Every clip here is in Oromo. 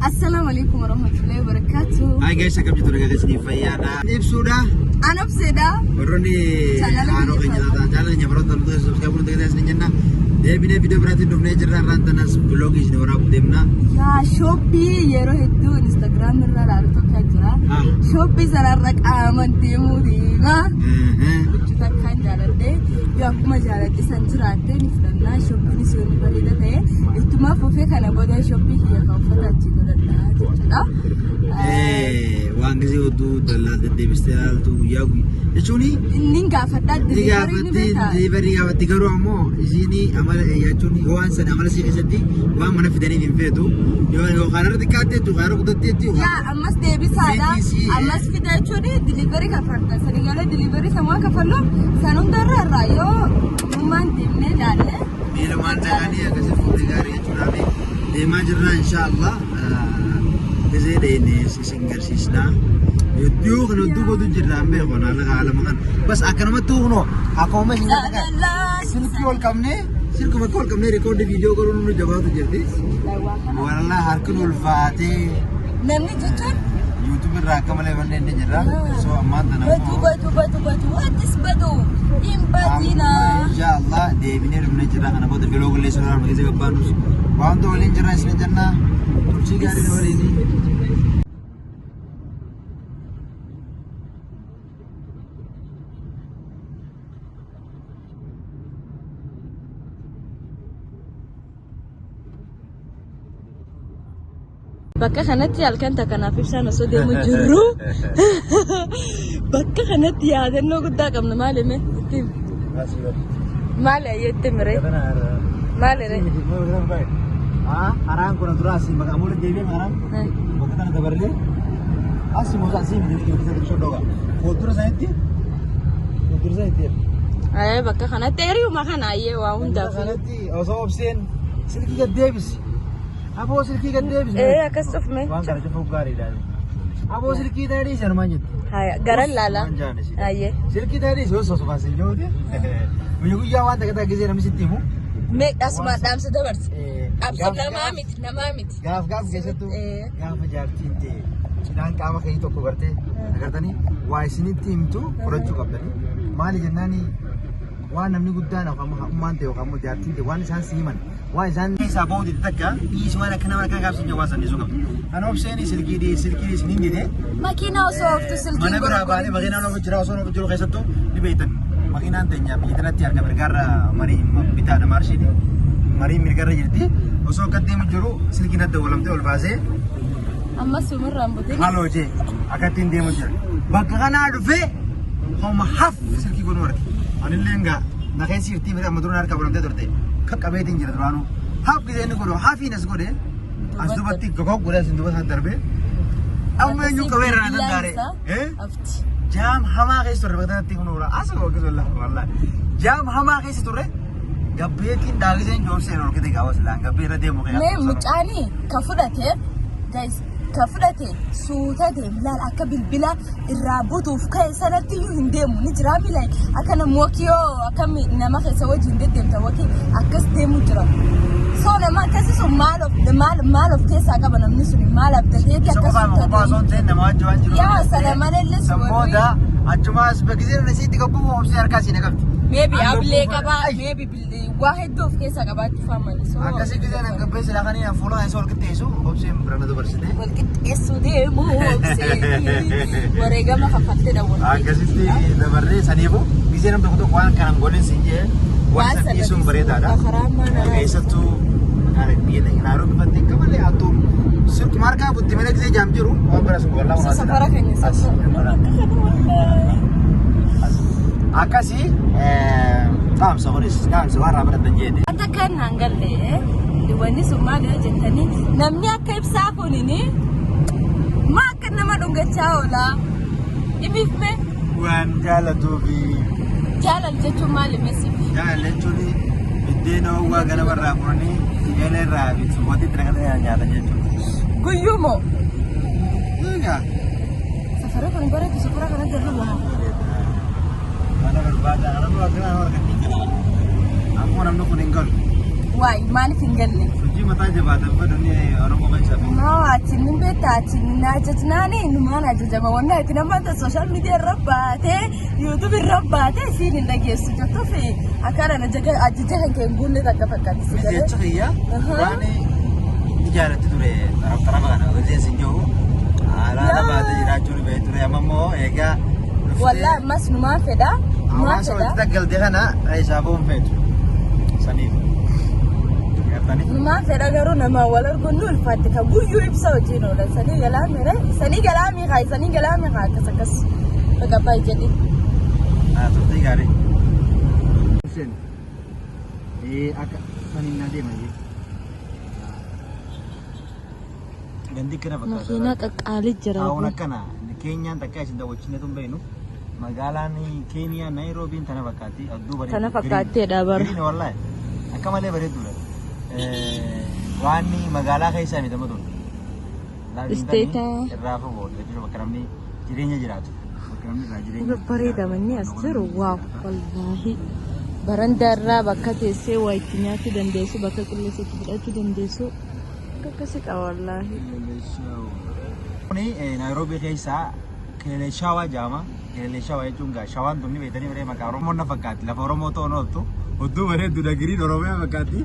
Assalaamu alaikum warahmatullahi wabarakatuh. Hi guys, akkam jirtu nagaa keessaniif fayyaadha. Ibsuudha. An obseedha. Warroonni Chaanala haaroo keenya keenya taatan chaanala keenya baroota nuti subscribe godhuun ta'ee isin jenna. Deebinee viidiyoo biraatiin dhufnee jirra. Irraan tanas vlogii isin waraabuu deemna. Yaa shooppii yeroo hedduu Instagram irra ilaalu tokko jira. Ah. Shooppii sanarra qaaman deemuu deema. Huccuu takkaan jaaladhe yoo akkuma jaaladhe san jiraatte ni fudhannaa. Shooppiinis yoo inni bareeda ta'e ittumaa fufee kana booda shooppii kiyya kan uffata achi godhadha jechuudha. Waan gisee hedduu dallaa deddeebistee ilaaltu guyyaa guyyaa jechuun Inni gaafadhaa ni delivery ni gaafatti beekaa. delivery gaafatti garuu ammoo isiin amala jechuun waan sana amala isii keessatti waan mana fidaniif hin feetu yookaan irra xiqqaatteetti yookaan irra guddatteetti Yaa yookaan ammas deebisaadha. Beekisi. Ammas fida jechuun delivery kaffalta. Sani galee delivery samaa kaffallu san hundarra irraa yoo nummaan deemnee ilaalle. miilumaan dhaqanii akkasii fuulli gaarii jechuudhaaf deemaa jirra inshaallah gisee dheenne isin garsiisna. Hedduu kan hedduu gootu jirra hin beeku haala haalama kan bas akkanumatti kunoo akkuma isin silkii ol qabnee silkuma akka ol qabnee rikoordi viidiyoo godhuun nu jabaatu jirti. Wallah harki nu ulfaatee Namni jechuun YouTube irraa akka malee manneen ni jirra. So ammaan tana badu badu badu badu watis badu hin badina. Inshallah deebinee dhufnee jirra kana booda vlog illee suuraa arma keessa gabbaanus waan ta'u waliin jirra isin jenna turtii gaarii nu waliin. Bakka kanatti halkan takkanaaf ibsaan osoo deemu jirru bakka kanatti yaadannoo guddaa qabna maali mee itti himi. Maali ayyee itti himi ree maali ree. Karaan kun dura asii maqaa muula deebi'ee karaan bakka kana dabarree asii musa asii miti keessatti shodhoga. Fuuldura sanitti fuuldura sanitti. Ayyee bakka kanatti hiriyyuma kana ayyee waa hundaaf. Kanatti osoo obseen silkii gad deebisi. Aboo silkii gad deebisi. Ee akkas cufme. Waan kana cufuuf gaariidha. Aboo silkii ta'ee dhiisi anumaan jetti. Haya garan laala. Waan jaanisi. Ayyee. Silkii ta'ee dhiisi osoo osoo baasee jiruuti. Guyyaa guyyaa waan takka takka gisee namni sitti himu. Mee asumaan dhaamsa dabarsa. Dhaamsa Gaaf namaa miti namaa miti. gaaf gaaf keessattuu Ee. gaafa jaartiin ta'e cinaan qaama kee tokko gartee agartanii waa isinitti himtu fudhachuu qabdanii maali jennaani waan namni guddaan yookaan immoo ummaan ta'e yookaan immoo jaartiin ta'e waan isaan si himan waan isaan keessaa ba'uu dide takka dhiisi waan akka nama akka gaafsi hin waan sannisuu qabdi. Kan obseen silkii dhiisi silkii dhiisi ni dide Makiinaa osoo ooftu silkiin mana biraa baanee makiinaan oofu jira osoo oofu jiru keessattuu ni beektan. Makiinaan teenya biyya tanatti harka mirgaarra marii bitaadha maarshiiti. Marii mirgarra jirti. Osoo akka deemu jiru silkiin adda walamtee ol baasee Ammas sumirraan butin. haloo jee akkattiin deemu jira. Bakka kanaa dhufee homa haf silkii godhuu arge. Anillee ngaa na keessa jirtii miti amma duraan harka banamtee turte. Qaqqabeetiin jira duraanuu. Haf gisee inni godhu hafiin as godhe as duubatti gogog godhe as duuba isaan darbee. Amma eenyu qabee irraa danda'are. Afti. Jaam hamaa keessa turre bakka kanatti kun oola. Asuma bakka sun lafa wallaahi. Jaam hamaa keessa turre gabbeetiin daagiseen joobseen ol kite gaafa silaan gabbee irra deemu kee. Mee mucaani ka fudhate guys ka fudhate suuta deemu laal akka bilbila irraa butuuf ka'e sanatti iyyuu hin deemu ni jiraa miila akka nama wakiyoo akka nama keessa wajjin deddeemta wakii akkas deemu jira. So nama akkasii sun maal of maal maal of keessaa qaba namni sun maal abdateeti Isa akkas qofaa suuta qofaa osoo deemu. hin ta'in nama wajji waan jiru. Yaa sana malallee San booda achumaas bakki isiitti gabbuu obsee harkaa siin qabdi. Maybe ablee qabaa maybe waa hedduu of keessaa qabaachuu faamani. So Akkasii gisee nan gabbee silaa kan inni fuula isaa ol qixxeessu obseen bira na dabarsite. Wal qixxeessuu deemu obsee wareegama kaffaltee dha wal Akkasitti dabarree saniifu gisee nam tokko tokko waan kanan godhin siin jee waan san dhiisuun bareedaadha. Karaa mana Keessattuu biyya Naayiroobii fattee akka malee hattuun sirkuma harkaa butti malee gisee jaam jiru waan bira sun walaa So safara keenya safara. Akkasii dhaamsa kunis dhaamsa waan irraa baratan jeete. Wanta kan naan galle wanni sun maal yoo jettanii namni akka ibsaa kunini maa akka nama dhungachaa oola dhibifme Waan jaalatuu fi jaalal jechuun maali mesiif jaalala jechuun biddeen ho'aa ganama irraa furanii eela irraa fi suphootti itti naqatanii nyaatan jechuudha. Guyyuu moo Egaa safara kan bareedu safara kana garuu waa mana barbaada nama akkana nama argatti. Ammoo namni kun hin galu. Waay maaliif hin galle? Hojii mataa jabaatan fedhu inni Oromoo kan isa No ati Beektaa na ajajnaani numaan ajajama wanna ati nama social media irra baatee YouTube irra baatee siin hin dhageessu jettuuf akkaan ajaja kan kee hin guunne takka fakkaatti si galee. Jecha kiyya waan ni jaalatti ture taraf tarafa kana gazeen sin jiru haala baatee jiraachuu ni beektu ture amma immoo egaa Wallaa ammas numaan fedha. Numaan hawaasa fedha. walitti daggalte kana isaa ba'uun feetu saniif. Gartanii? Numaan fedha garuu nama wal arguun nu ulfaatti kan guyyuu ibsa hojiin oolan sanii galaa mire sanii galaa miikaa sanii galaa miikaa akkas akkas bakka baay'ee jedhi. Turtii gaarii. Hussein, akka saniin na deema jee. Gandi kana fakkaata. Makiinaa qaqqaalii jira. Taa'uun akkana Keenyaan takka isin daawwachiisne tun beeknu. Magaalaan Keeniyaa Naayiroobiin tana fakkaatti. Adduu bareedu. Tana fakkaatteedha bara. Green wallaahi. Akka malee bareedduudha. Waan magaalaa keessaa miti amma tun. Isteeta. Irraa fagoo jechuudha bakka namni jireenya jiraatu. Bakka namni irraa jireenya. Babbareeda manni as jiru wow wallaahi. Barandaa irraa bakka teessee waa itti nyaachuu dandeessu bakka qilleensa itti fudhachuu dandeessu akka akkasii qaba wallaahi. Kuni Naayiroobii keessaa Keeleshawaa jedhama. Keeleshawaa jechuun gaa shawaan tun ni beektanii baree maqaa Oromoo na fakkaatti. Lafa Oromoo ta'uun ooltu. Hudduu bareedduudha green Oromiyaa fakkaatti.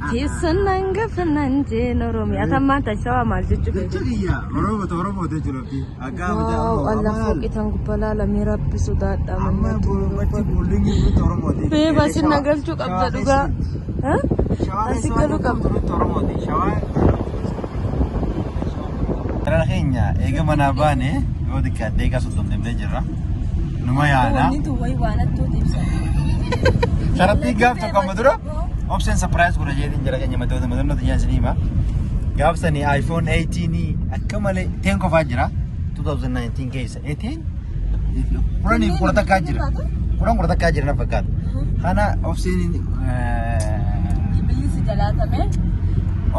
Teessoon hangafa nan jeen Oromiyaa. Atan maanta shawaa maal jechuu Jecha feete? kiyya Oromoo ta'u Oromoo jechuudha. Akka Wow Allah fooqitan gubbaa laalamee rabbi sodaadha Amma bakki buildingii nuti Oromooti. Beeba sin na galchuu qabda dhugaa. Asi galuu qabda. Nuti Oromooti. Shawaa. Dara keenya eega manaa baane yoo xiqqaadhee eegaa 30 deemnee jirra. Numa yaada. Wanni tun wayi waan attuuti ibsa. Sharattii gaaf tokko amma dura obseen surprise godha jeetiin jara keenya matoota matoota nyaata isinii hima. Gaaf sanii iPhone 18 akka malee 10 qofaa jira 2019 keessa 18 kudhanii kudha takkaa jira. 10 11 jira na fakkaata. Kana obseen Bilbilli si jalaatame.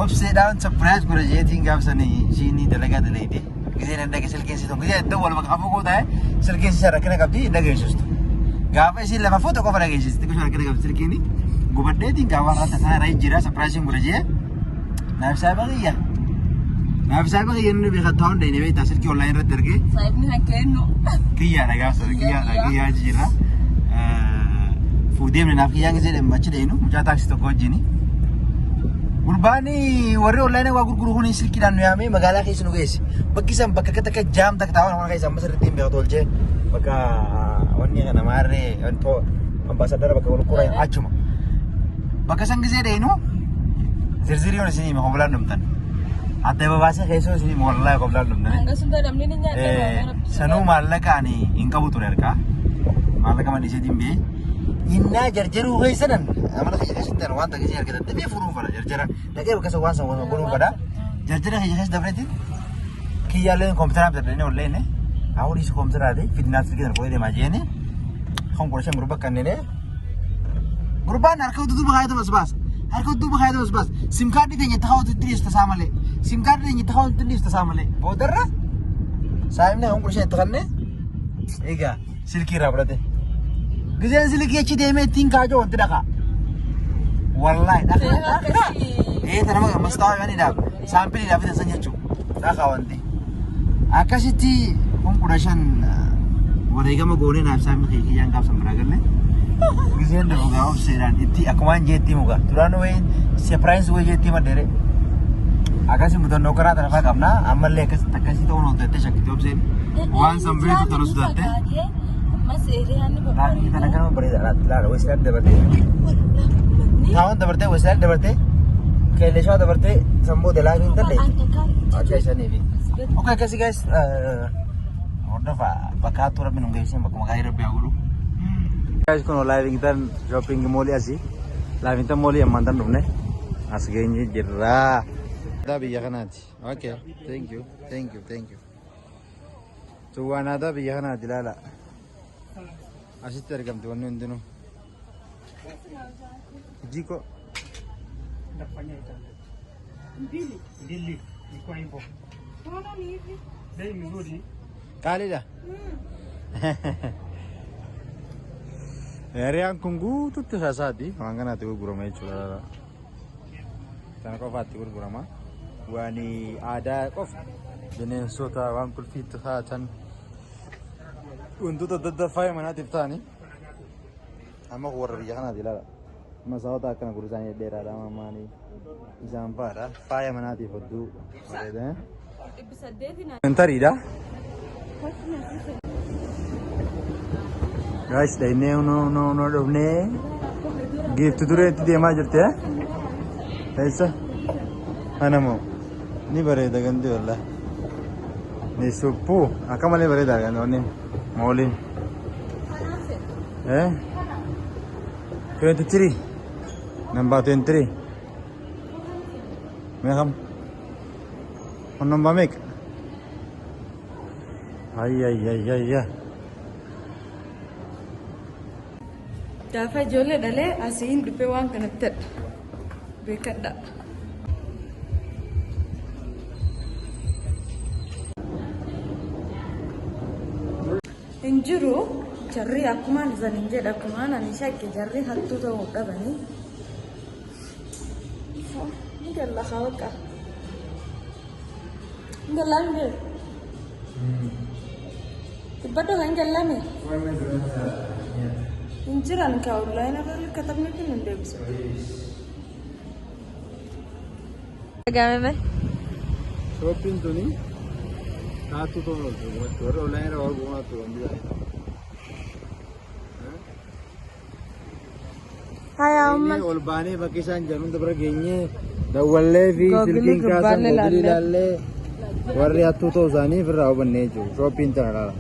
obseedhaan surprise godha jeetiin gaaf sanii ishiin dalagaa dalayte. Gisee nan dhage silkiin si tokko gisee iddoo wal bakka afur ta'e silkiin si rakkina qabdi hin dhageessistu. Gaafa isiin lafa fuute qofa dhageessisti xiqqoo rakkina qabdi silkiin. Gubadheetiin gaafa irratti sana irra jira surprise godha jee. Naaf saayiba kiyya. Naaf saayiba kiyya inni beekaa taa'uun dhayine beektaa silkii online irratti argee. Saayibni kan kennu. Kiyyaadha gaafa sana kiyyaadha kiyyaa jira. Fuudhee naaf kiyyaan gisee deemu achi deemu mucaa taaksii tokko wajjini. Gurbaani warri online waa gurguru kun silkiidhaan nu yaamee magaalaa keessa nu geesse. Bakki isaan bakka akka takka jaam takka taa'an waan keessa amma sirriitti hin beeku tolchee bakka wanni kana maarree ambaasaadara bakka gurguran achuma. Bakka san gisee deenu zirziriyoon isin hime hoblaan dhumtan. Adda babaasee keessoo isin hime wallaahi hoblaan dhumtan. Hanga sun namni ni nyaata. Sanuu maallaqa ani hin qabu ture harkaa. Maallaqa madhiiseetiin bee. Innaa jarjaruu keessanan amala kiyya keessatti ani waan takka argatan dafee furuun fadha jarjara. Dhaqee bakka san waan san waan godhuun fadha. Jarjara kiyya keessa dabreetiin kiyyaallee kompiitaraan bitadhanii olleenne. Haa dhiisi kompiitaraati fidinaaf silkii fuudhee deemaa jeeni. Kan 15 gurba kanneenee. Gurbaan harka duuba kaayatu as baasa. Harka duuba kaayatu as baasa. SIM cardii teenya taa'utu itti dhiyeessu tasaa malee. SIM cardii teenya taa'utu itti dhiyeessu tasaa malee. Boodarra saayimni kan 15 itti kannee egaa silkii irraa fudhate. Giseen silkii achi deemee ittiin kaajoo wanti dhaqa. Wallaahi dhaqa. Dhaqa. Ee tana maqaa mastaawaa saampiliidhaaf fidan san jechuudha. Dhaqa wanti. Akkasitti kun 15 wareegama goonee naaf saamni kiyyaan gaafsan biraa galle. Giseen dhufu gaa obseedhaan itti akkumaan jeetti muka. Duraan wayiin surprise wayii jeetti maddeere. Akkasi mudannoo karaa tarafaa qabna. Ammallee akkasii ta'uun ol teettee shakkite obseen. Waan san beektu tana sodaatte. Ammas eeriyaan ni Laakiin tana kana bareeda laala wayii silaatti dabartee. Taawwan dabartee wayii silaatti dabartee. Keellee dabartee sammuu dalaa hin talle. Akka isaniifi. Okay, akkasii guys. Hordofa bakka hattuu rabbi nu geesseen bakkuma gaarii rabbi haa godhu. Guys kun Lavington shopping mall asii. Lavington mall ammaan tan dhufne as geenye jirra. Aadaa biyya kanaati. Okay, thank you, thank you, thank you. Tun waan aadaa biyya kanaati ilaala. Asitti argamti wanni hundinuu. Jiko. Mbili ilikuwa hivyo. Bei mzuri. Qaaliidha. Hiriyaan kun guututti sasaati. Waan kanaatti gurgurama jechuudha. Kana qofaatti gurgurama. Waan aadaa qofa, bineensota, waan qulfiitti kaa'atan, wantoota adda addaa faaya manaatiif ta'ani. Amma warra biyya kanaati ilaala. Masaawota akkana gurri isaanii dheeraadha, maali isaan fa'aadha. Faaya manaatiif hedduu bareeda. 800. Intariidha. Guys, dhaynee no no no dhufnee giifti dureetti deemaa jirti. Eessa? Kana moo? Ni bareeda gandi wallah. Ni suphuu akka malee bareeda gandoonni mooliin. Eh? 23. Number 23. Meeqam? Kun number meeqa? Ay ay ay ay ay. Gaafa ijoollee dhalee asiin dhufee waan kanatti hadha. Beekadha. Hin jiru, jarri akkumaan isan hin jedhe, akkumaan ani shakke, jarri hattuu ta'uu dhabanii. Ni galla haa bakka. Hin gallaan hin jiru. Dubbadhu, hin gallame. Hin jiran ka online irra katabne kun hin deebisu. Gaameme. Shooppiin tuni taattuu ta'uu ooltu. Warra online irra warra gumaatu wanti isaanii. Haya amma. Inni ol baanee bakka isaan jiran hunda bira geenyee dawwallee fi Googilii silkiin kaasan gubbaallee googilii ilaallee. ilaallee warri hattuu ta'uu isaanii ofirraa hubannee jechuudha. Shooppiin tana laala.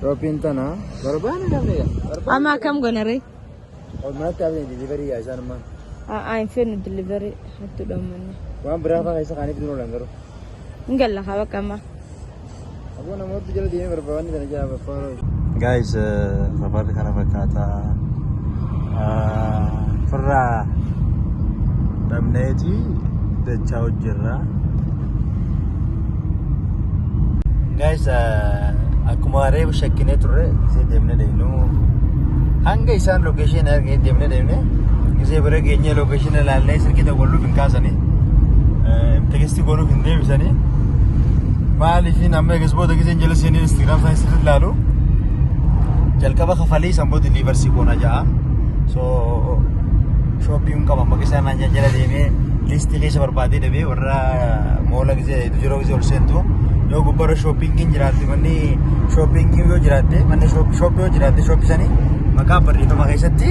Shooppiin tana barbaanne dhabne gaa. Amma akkam gonaree? Ol manatti hafne, delivery yaa isaan ammaa. A'aa, hin fedhu delivery, hattuu dhammanne. Waan biraa fa'aa keessa kaaniif dura oolan garuu. Hin galla haa bakka amma. Aboo, namoota jala deemee barbaanni kana jala barbaadu. Guys, safarri kana fakkaata. Firraa dhabneeti dachaa hojjerra. Guys, akkuma reefu shakkinee turre, gisee deemnee deemnu hanga isaan location argee deemnee deemnee gisee bira geenyee location ilaallee silkii dawwalluuf hin kaasanii, text godhuuf hin deebisanii. Maaliif amma eegas booda giseen jala seenee Instagram isaanii sirriitti ilaalu, jalqaba kafalii san booda delivery goona ja'a. So shopping qaba bakka isaan naan jala deemee listii keessa barbaadee dhabee, warra mall gisee yeroo gisee ol seentu yoo gubbarra shoppingiin jiraatte, manni shoppingii yoo jiraatte, manni shop yoo jiraatte, shop sanii maqaa barreeffama keessatti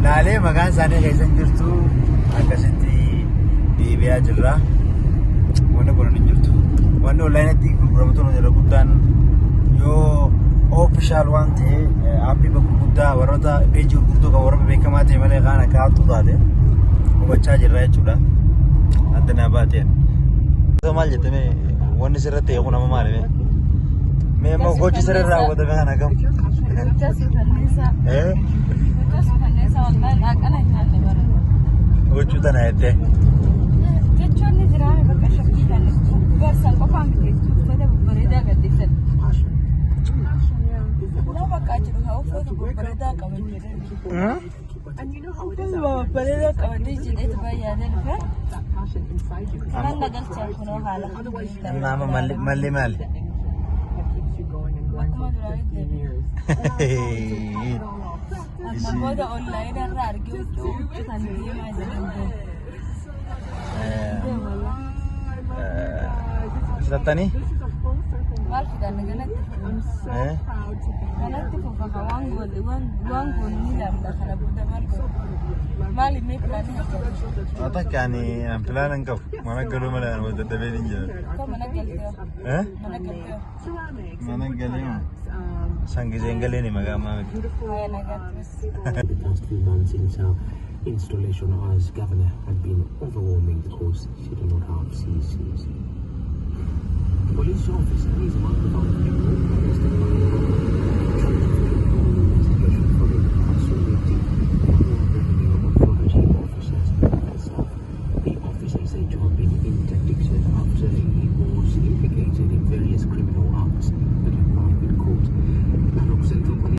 laalee maqaan isaanii keessa hin jirtu. Akkasitti deebi'aa jirra. Wanni kun hin jirtu. Wanni onlineatti gurguramtu irra guddaan yoo official waan ta'e, aappii bakka gurguddaa, warroota peejii gurguddoo qabu, warra beekamaa ta'e malee kaan akka hattuu taate hubachaa jirra jechuudha. Adda naa baateen. Maal jette mee, wanni sirratti ta'e kun amma maali mee? Mee immoo gochi sirra raawwatame kana kam? Gocha suukanneessaa. Eh? Gocha suukanneessaa, wallahi dhaaqana hin nyaanne bara. Gochuu tana jettee. Jechoonni jiraame bakka shakkii kan barsan qofaan miti jechuudha. Uffata babbareedaa gadhiisan. Nama bakka achi dhufa uffata babbareedaa qaban jedhee. Uffata babbareedaa qabatee jedheetu baay'ee dhufe. Kanan na galchan kunoo haala. Nama malli malli maali? Akkuma duraanitti deebi'e. Amma booda online irraa argee huccuu huccuu kan deemaa jiran deema. Fudhattanii? Maal fidan ganatti fufa. Ganatti fufa ka waan goone, waan goone ni ilaalla. Kana booda maal goone? Maali mee pilaanii hojjetu? Waan takka ani an plan hin qabu. Mana galuu malee ani wal dadhabee hin jira. Akka mana galtee? Eh? Mana galtee? Mana galee moo? San giseen galee ni maqaa maa miti. Haya, nagaatti bas. The past few months since her installation as governor had been overwhelming because she did not have CCs. The police officer is among the five people arrested by